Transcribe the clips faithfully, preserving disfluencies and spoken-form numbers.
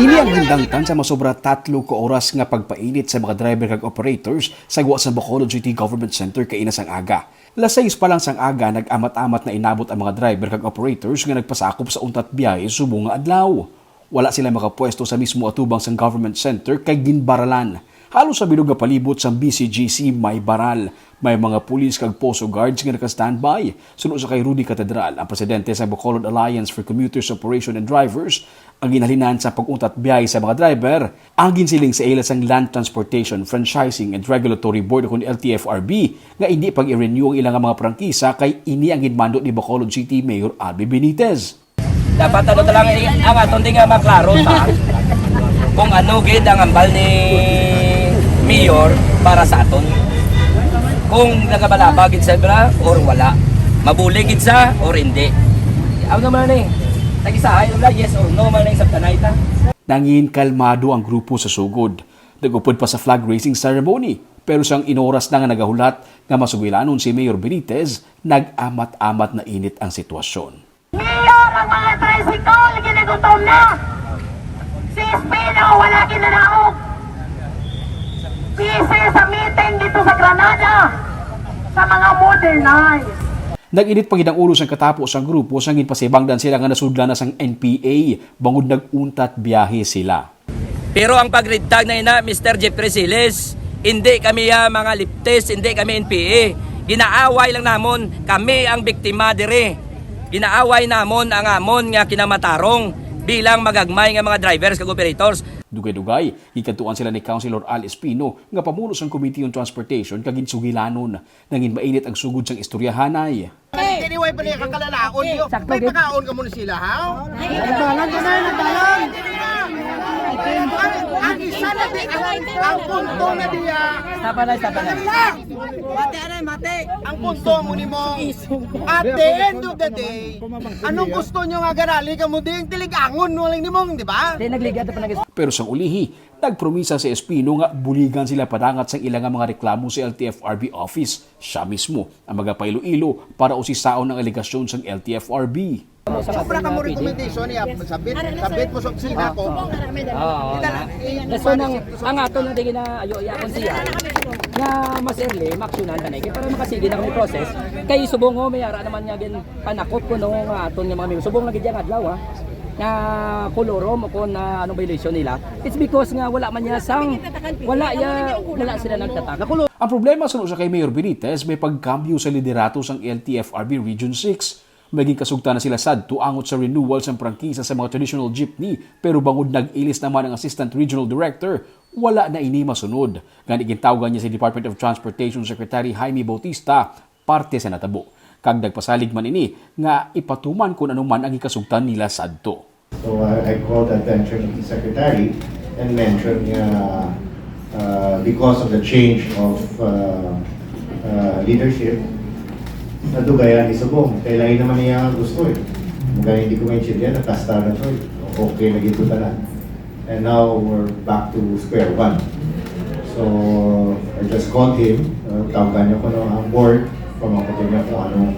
Ini ang hindangtan sa masobra tatlo ka oras nga pagpainit sa mga driver kag operators sa gwa sang Bacolod City Government Center kaina sang aga. Las sais pa lang sang aga, nag-amat-amat na inabot ang mga driver kag operators nga nagpasakop sa untat biyahe subong nga adlaw. Wala sila makapwesto sa mismo atubang sang government center kay ginbaralan. Halos sa bilog nga palibot sang B C G C may baral. May mga pulis kag Poso Guards nga naka-standby. Suno sa kay Rudy Catedral, ang presidente sa Bacolod Alliance for Commuters, Operation and Drivers, ang ginhalinan sa pag-untat biyahe sa mga driver, ang ginsiling sa ila sang Land Transportation Franchising and Regulatory Board, kun L T F R B, nga hindi pag-i-renew ang ilang mga prangkisa kay ini ang ginmando ni Bacolod City Mayor Albee Benitez. Dapat ano talaga, eh, ang aton di nga maklaro ta kung ano gid ang ambal ni Mayor para sa aton. Kung nagabalaba gid sa bra or wala. Mabulig gid sa or hindi. Ano naman ni? Tagisahay lang, yes or no man ang sabtanay ta. Nangin kalmado ang grupo sa sugod. Nag-upod pa sa flag raising ceremony, pero sang inoras na nga nagahulat nga masugilanon si Mayor Benitez, nag-amat-amat na init ang sitwasyon. Mayor, ang mga tricycle, ginagutom na. Si Espino, wala ginanaog. Busy sa meeting dito sa Granada, sa mga modernized. Nag-init pa gid ang ulo sang katapo sang grupo sang ginpasibangdan sila nga nasudlan na sang N P A bangod nag-untat biyahe sila. Pero ang pagridtag na ina, Mister Jeffrey Siles, hindi kami, ah, mga leftist, hindi kami N P A. Ginaaway lang namon, kami ang biktima diri. Ginaaway namon ang amon nga kinamatarong bilang magagmay nga mga drivers kag operators. Dugay-dugay, gikadtuan sila ni Councilor Al Espino nga pamuno sang Committee on Transportation kag ginsugilanon. Nangin mainit ang sugod sang istoryahanay. Anyway, pa niya kakalalaon niyo. Sakto, may gid. Pakaon ka muna sila, ha? Nagbalan ka na, nagbalan. Ang, ang isa na di, ang, ang punto na diya. Stop na, stop na. Mate, ano, mate? Ang punto mo ni mo, at the end of the day, anong gusto nyo nga garali ka mo di? Ang tiligangon mo lang ni mong, di ba? Di, nagligad na pa nag- Pero sang ulihi, nagpromisa si Espino nga buligan sila padangat sang ila nga mga reklamo sa L T F R B office. Siya mismo ang magapailoilo para usisaon ang alegasyon sang L T F R B. Sobra ka mo recommendation niya. Sabit, sabit mo sa opisina ko. Oo, oo, na. Dason ang, ang ato na di na ayo iya kon siya nga mas early, maaksyonan ka na, kay para makasige na kami process. Kay subong, oh, may ara naman nga gin panakop ko no nga aton nga mga membro. Subong lagi diyang adlaw, ha, nga kolorom o kon, ah, anong violation nila. It's because nga wala man niya sang, wala ya, wala sila nagtatag. Ang problema, suno sa kay Mayor Benitez, may pagkambyo sa liderato sang L T F R B Region six. May ginkasugtan na sila sadto angot sa renewal sang prangkisa sa mga traditional jeepney, pero bangod nag-ilis naman ang Assistant Regional Director, wala na ini masunod. Gani, gintawgan niya si Department of Transportation Secretary Jaime Bautista parte sa natabo, kag nagpasalig man ini nga ipatuman kon ano man ang gikasugtan nila sadto. So, I, I called the attention of the secretary and mentioned nga, uh, because of the change of, uh, uh, leadership, nadugayan ni subong. Kay lain naman niya ang gusto eh. Kaya hindi ko maintindihan, nakasta na to eh. Okay na gid to tanan. And now we're back to square one. So, I just called him, uh, tawagan niya ko no, ang board, pamangkutin niya kung anong,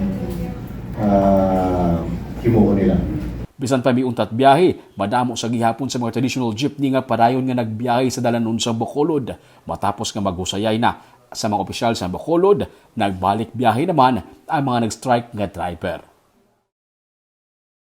uh, himuon nila. Bisan pa may untat biyahe, madamo sa gihapon sa mga traditional jeepney nga padayon nga nagbiyahe sa dalanon sa Bacolod. Matapos nga maghusayay na sa mga opisyal sa Bacolod, nagbalik biyahe naman ang mga nag-strike nga driver.